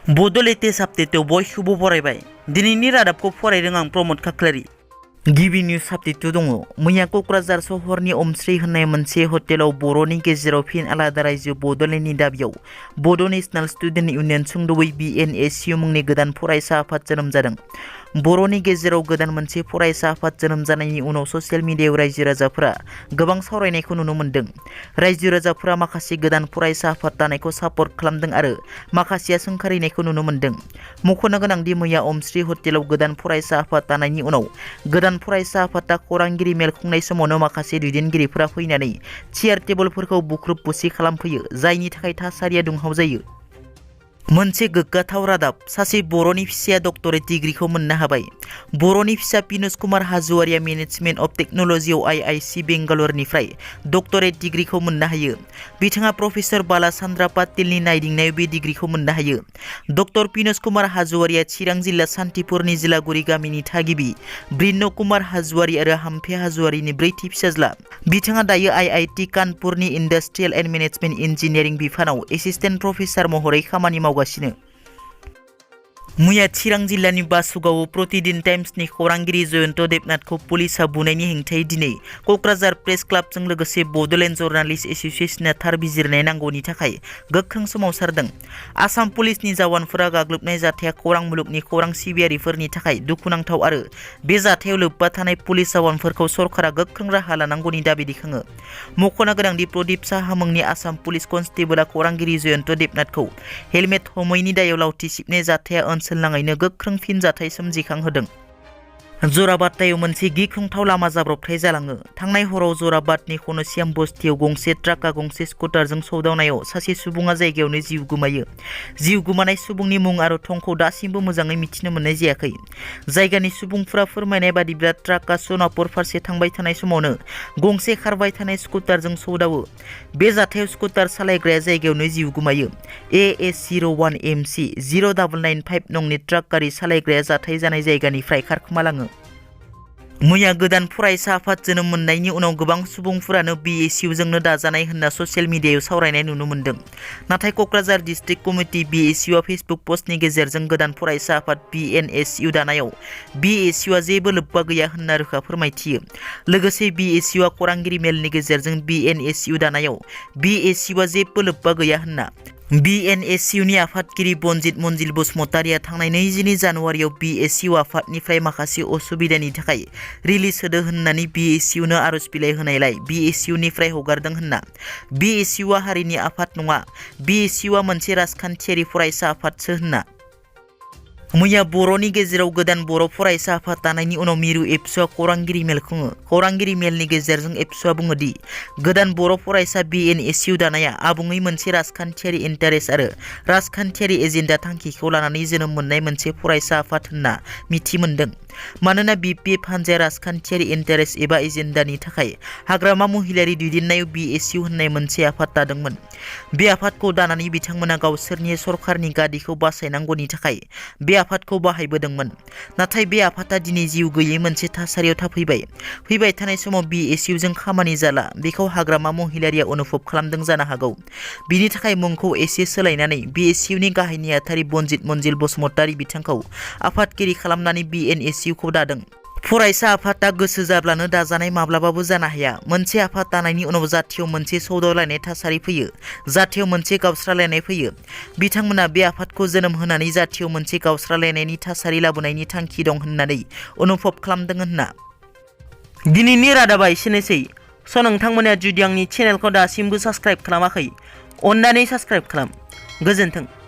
Bodo latest update बयखौबो बरायबाय। दिनैनि रादाबखौ फरायदों आं प्रमद खाख्लारि। गिबि निउज आपडेट दङ। मैया क'क्राझार सहरनि अमस्रि होननाय मोनसे हटेलाव बर'नि गेजेराव फिन आलादा रायजो बड'लेण्डनि दाबियाव बड' नेशनेल स्टुडेन्ट इउनियन सुंद'यै BNSU मुंनि गोदान फरायसा आफाद जोनोम जादों। बर'नि गेजेराव गोदान मोनसे फरायसा आफाद जोनोम जानायनि उनाव ससियेल मिडियायाव रायजो राजाफोरा गोबां सावरायनायखौ नुनो मोन्दों। रायजो राजाफोरा माखासे गोदान फरायसा आफाद दानायखौ सापर्ट खालामदों आरो माखासेया सोंखारिनायखौ नुनो मोन्दों। मख'नो गोनांदि मैया अमस्रि हटेलाव गोदान फरायसा आफाद दानायनि उनाव गोदान फरायसा आफादा खौरांगिरि मेल खुंनाय समावनो माखासे दैदेनगिरिफोरा फैनानै चेयार टेबोलफोरखौ बुख्रुब बुसि खालामफैयो, जायनि थाखाय थासारिया दुंहाव जायो। मोनसे गोग्गाथाव रादाब, सासे बर'नि फिसाया डक्टरेट डिग्रीखौ मोननो हाबाय। बर'नि फिसा पिनुस कुमार हाज'वारिया मेनेजमेन्ट अफ टेक्न'लजियाव IIC बेंगालरनिफ्राय डक्टरेट डिग्रीखौ मोननो हायो। बिथाङा प्रफेसर बाला चन्द्र पाटिलनि नायदिंनायाव बे डिग्रीखौ मोननो हायो। डक्टर पिनुस कुमार हाज'वारिया चिरां जिल्ला सान्थिपुरनि जिलागुरि गामिनि थागिबि ब्रिन्न कुमार हाज'वारि आरो हाम्फे हाज'वारिनि ब्रैथि फिसाज्ला। बिथाङा दायो IIT कानपुरनि इन्डास्ट्रियेल एन्ड मेनेजमेन्ट इन्जिनियारिं बिफानाव एसिस्टेन्ट प्रफेसार महरै खामानि मावगासिनो। मैया चिरां जिल्लानि बासुगावआव प्रतिदिन टाइम्सनि खौरांगिरि जयन्त देबनाथखौ पुलिसआ बुनायनि हेंथायै दिनै क'क्राझार प्रेस क्लाबजों लोगोसे बड'लेण्ड जर्नालिस्ट एस'सिएशनआ थार बिजिरनाय नांगौनि थाखाय गोख्रों सोमावसारदों। आसाम पुलिसनि जवानफोरा गाग्लोबनाय जाथाया खौरां मुलुगनि खौरां सिबियारिफोरनि थाखाय दुखुनांथाव आरो बे जाथायाव लोब्बा थानाय पुलिस जवानफोरखौ सरकारा गोख्रों राहा लानांगौनि दाबि दैखाङो। मख'नो गोनांदि प्रदीप साहा मुंनि आसाम पुलिस कनस्टेबलआ खौरांगिरि जयन्त देबनाथखौ हेलमेट हमैनि दायाव लावथि सिबनाय जाथाया ओनसोलनाङैनो गोख्रों फिनजाथाय सोमजिखांहोदों। जराबादआव मोनसे गिख्रंथाव लामा जाब्रबथाय जालाङो। थांनाय हराव जराबादनि खनसियाम बस्तियाव गंसे ट्राकआ गंसे स्कुटारजों सौदावनायाव सासे सुबुङा जायगायावनो जिउ गोमायो। जिउ गोमानाय सुबुंनि मुं आरो थंखौ दासिमबो मोजाङै मिथिनो मोननाय जायाखै। जायगानि सुबुंफोरा फोरमायनाय बादिब्ला ट्राकआ सनापुर फारसे थांबाय थानाय समावनो गंसे खारबाय थानाय स्कुटारजों सौदावो। बे जाथायाव स्कुटार सालायग्राया जायगायावनो जिउ गोमायो। AS01MC 0995 नंनि ट्राक गारि सालायग्राया जाथाय जानाय जायगानिफ्राय खारखोमालाङो। मैया गोदान फरायसा आफाद जोनोम मोननायनि उनाव गोबां सुबुंफोरानो BSU जोंनो दाजानाय होनना ससियेल मिडियायाव सावरायनाय नुनो मोन्दों। नाथाय क'क्राझार डिस्ट्रिक्ट कमिटि BSU आ फेसबुक पस्टनि गेजेरजों गोदान फरायसा आफाद BNSU दानायाव BSU आ जेबो लोब्बा गैया होनना रोखा फोरमायथियो। लोगोसे BSU आ खौरांगिरि मेलनि गेजेरजों BNSU दानायाव BSU आ जेबो लोब्बा गैया होनना। BNSU नि आफादगिरि बनजित मनजिल बसुमतारिया थांनाय 22 जानुवारियाव BSU आफादनिफ्राय माखासे असुबिदानि थाखाय रिलिज होदो होननानै BSU नो आर'ज बिलाइ होनायलाय BSU निफ्राय हगारदों होनना। BSU आ हारिनि आफाद नङा, BSU आ मोनसे राजखान्थियारि फरायसा आफादसो होनना। मैया बर'नि गेजेराव गोदान बर' फरायसा आफाद दानायनि उनाव मिरु एबसुआ खौरांगिरि मेल खुङो। खौरांगिरि मेलनि गेजेरजों एबसुआ बुङोदि गोदान बर' फरायसा BNSU दानाया आबुङै मोनसे राजखान्थियारि इन्टारेस्ट आरो राजखान्थियारि एजेन्डा थांखिखौ लानानै जोनोम मोननाय मोनसे फरायसा आफाद होनना मिथि मोन्दों। मानोना BPF हान्जाया राजखान्थियारि इन्टारेस्ट एबा एजेन्डानि थाखाय हाग्रामा महिलारि दैदेननायाव BSU होननाय मोनसे आफाद दादोंमोन। बे आफादखौ दानानै बिथांमोना गावसोरनि सरकारनि गादिखौ बासायनांगौनि थाखाय बे आफादखौ बाहायबोदोंमोन। नाथाय बे आफादा दिनै जिउ गैयै मोनसे थासारियाव थाफैबाय। फैबाय थानाय समाव BSU जों खामानि जाला, बेखौ हाग्रामा महिलारिया अनुभब खालामदों जानो हागौ। बिनि थाखाय मुंखौ एसे सोलायनानै BSU नि गाहाय नेहाथारि बनजित मनजिल बसुमतारि बिथांखौ आफादगिरि खालामनानै BNSU खौ दादों। फरायसा आफादा गोसो जाब्लानो दाजानाय माब्लाबाबो जानो हाया। मोनसे आफाद दानायनि उनाव जाथियाव मोनसे सौदावलायनाय थासारि फैयो, जाथियाव मोनसे गावस्रालायनाय फैयो। बिथांमोना बे आफादखौ जोनोम होनानै जाथियाव मोनसे गावस्रालायनायनि थासारि लाबोनायनि थांखि दं होननानै अनुभब खालामदों होनना। दिनैनि रादाबा एसेनोसै। नोंथांमोना जुदि आंनि चेनेलखौ दासिमबो साबस्क्राइब खालामाखै, अन्नानै साबस्क्राइब खालाम। गोजोन्थों।